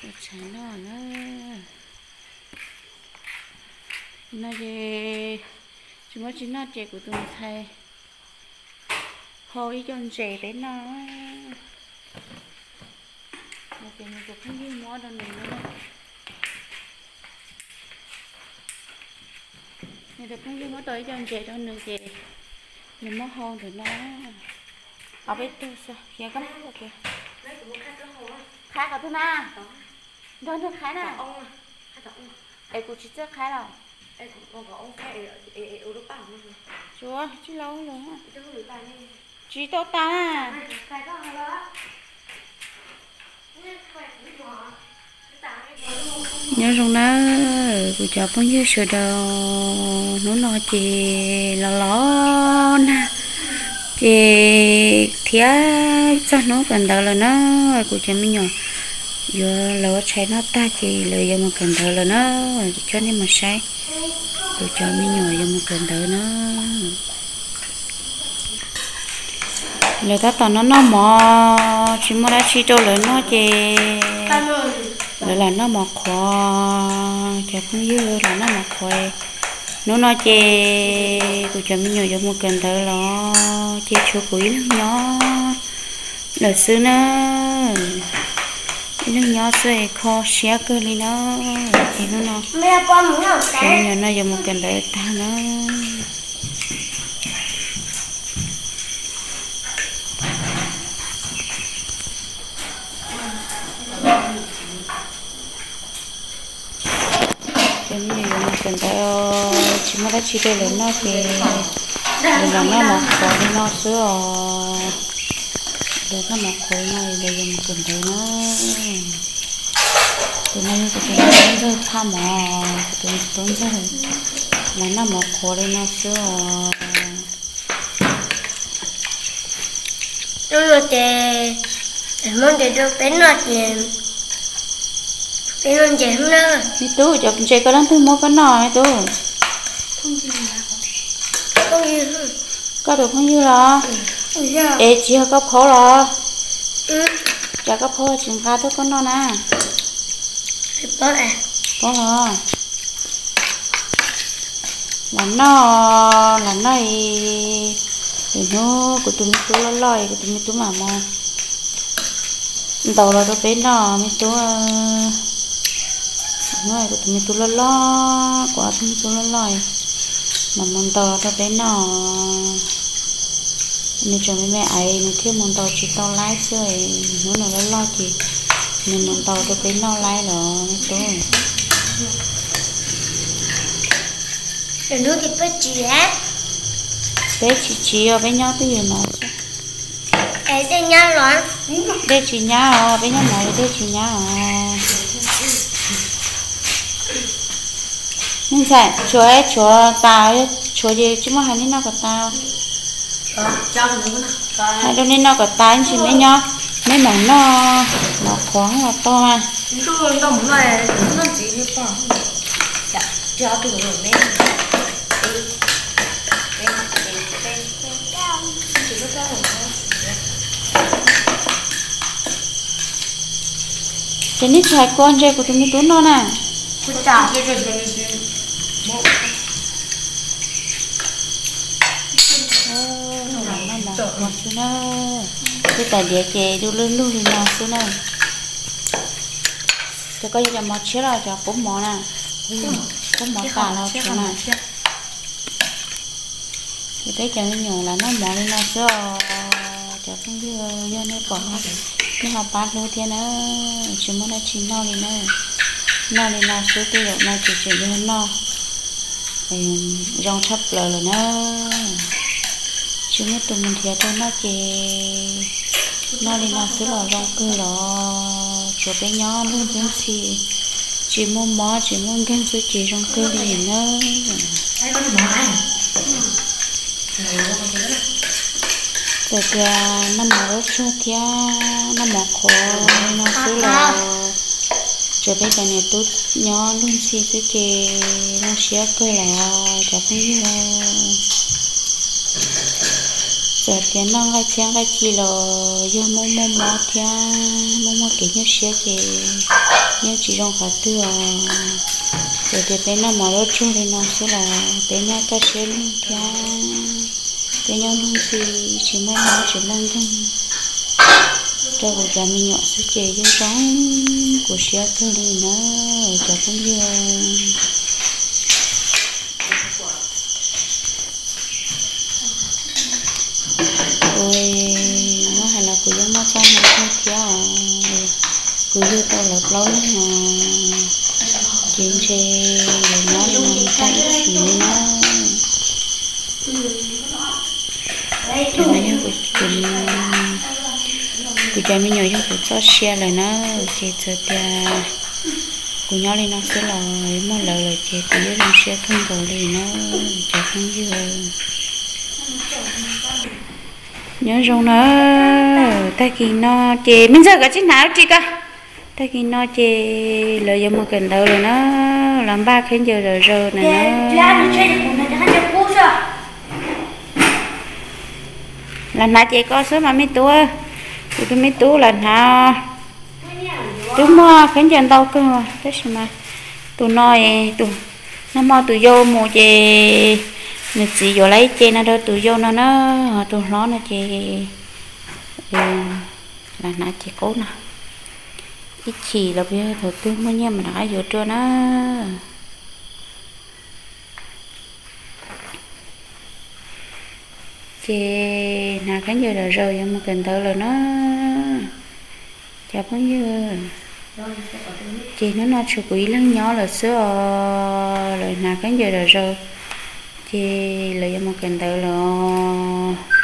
Ua tshais noj na. No ces tsis muaj tsis noj ces kuv tus ntxhais hau ib co ntses peb noj. No ces nws tus phooj ywg muab rau nws no. Nws tus phooj ywg muab tau ib co ntses rau nws ces nws muab hau ntawm no. Ob peb tug xwb, khiav koj mus ua ke. Qhab qhov twg na? Nrog nws qhab na. Es kuv tsis txawj qhab los? Tsuav tsis laub lawm. Tsis tau tas na. Nyob zoo na kuv cov phooj ywg sawv daws, hnub no ces los los nag ces thiab txog hnub kawm ntawv lawm na. Kuv cov me nyuam yuav lawv ua tshais noj tag ces lawv yuav mus kawm ntawv lawm na. Coj nej mus saib, kuv cov me nyuam yuav mus kawm ntawv na. Lawv tab tom noj noj mov, tsis muaj dab tsi rau lawv noj ces lawv lam noj mov qhuav, cov phooj ywg lam noj mov qhuav. Hnub no ces kuv cov me nyuam yuav mus kawm ntawv los ces tshuav kuv ib leeg nyob lawm xwb na. Ib leeg nyob xwb es kho siab kawg li na. Ces hnub no cov me nyuam no yuav mus kawm ntawv tag na. Cov me nyuam yuav mus kawm ntawv, tsis muaj dab tsi rau lawv noj ces lawv lam noj mov qhuav li no xwb os. Lawv noj mov qhuav li no lawv yuav mus kawm ntawv na. Tus no yog kuv tus me tub ntxawg phaj mov, kuv tus me tub ntxawg lam noj mov qhuav li no xwb os. Hnub no ces Hmoob ntes rau peb noj ces peb noj ntses hnub na. Me tub, cov ntses koj leej twg muab koj noj me tub? Koj tus phooj ywg los? Es tsis yog koj phaub los? Cas koj phaub tsis nqa tuaj koj noj na? Phaub los? Lam noj, lam noj es lwm hnub kuv tus me tub loj loj es kuv tus me tub mam mus ntaus los rau peb noj me tub. Hnub kuv tus me tub loj loj, kuv ob tug me tub loj loj, mam mus ntaus los rau peb noj. Nws tseem me me aiv nws thiaj mus ntaus tsis tau laib xwb, hnub nws loj loj ces nws mus ntaus rau peb noj laib los me tub. Peb tsis tsiv os, peb nyob twj ywm no xwb. Dej tsis nyab os, peb nyob no dej tsis nyab os. Me ntxhais, tshuav, tshuav tas, tshuav ces tsis muaj hais, nej noj kom tas. Hais rau nej noj kom tas ntsis, neb nyob, neb mam noj mov qhuav los tau mas. Ces nej tsis hais kua ntses kuv tus me tub noj na. Noj mov qhuav xwb na, twb tas diav ces du lug lug li no xwb na. Ces koj yuav cov mov tshiab los cov qub mov na? Qub mov tas los tshuav na. Ces peb cov me nyuam lam noj mov li no xwb os. Cov phooj ywg, yog nej pom no nej ho pab hlub thiab na. Tsis muaj dab tsi noj li na, noj li no xwb, tej zaum no ces tseem yog noj zoo tshaj plaws lawm na. Tsis muaj tus mus nrhiav rau noj ces noj li no xwb los zoo kawg los. Tsuav peb nyob ntuj ntxub ntxhi, tsis muaj mob tsis muaj nkeeg xwb ces zoo kawg li na. Txawm tias noj mov zaub tsuag thiab noj mov qhuav li no xwb los tsuav peb cov niam tub nyob ntuj ntxhi xwb ces zoo siab kawg los cov phooj ywg. Yog tias noj nqaij txhiab nqaij ci los yog muaj muaj mob thiab muaj muaj kev nyuaj siab ces yeej tsis zoo qhov twg os. Txawm tias peb noj mov loj tsuag li no xwb los peb nyob kaj siab lug thiab peb nyob lug ntxhi, tsis muaj mob tsis muaj nkeeg rau kuv cov me nyuam xwb ces yeej zoo kuv siab kawg li na cov phooj ywg. Kuv muab hais los kuv yeej muaj txoj hmoo kawg thiab os. Kuv yug tau lawv plaub leeg os, ces ntshe yuav nyob li no tag ib txhis li na. Ces no yog kuv cov me nyuam yog kuv txoj sia lawm na, ces txawm tias kuv nyob li no xwb los muaj lawv lawm ces kuv yeej zoo siab kawg nkaus li na cov phooj ywg. Nyob zoo na, tag kis no ces me ntxawg koj tsis hnav ris ko. Tag kis no ces lawv yuav mus kawm ntawv lawm na, los npaj khaub ncaws zom zaws na. Los hnav ces koj xwb mas me tub, kuv tus me tub los hnav. Twb muaj khaub ncaws ntau kawg tab sis mas tus no, tus nag hmo tus yau mus ces nws txiv yuav lawv ib ce no rau tus yau no na, ho tus hlob no ces los hnav ces qub no. Ib chim los puas yog thaum twg muaj nyiaj mas rov qab yuav dua na. Ces hnav khaub ncaws zom zaws yuav mus kawm ntawv lawm na cov phooj ywg. Ces hnub no tshuav kuv ib leeg nyob lawm xwb os, lawv hnav khaub ncaws zom zaws ces lawv yuav mus kawm ntawv lawm os.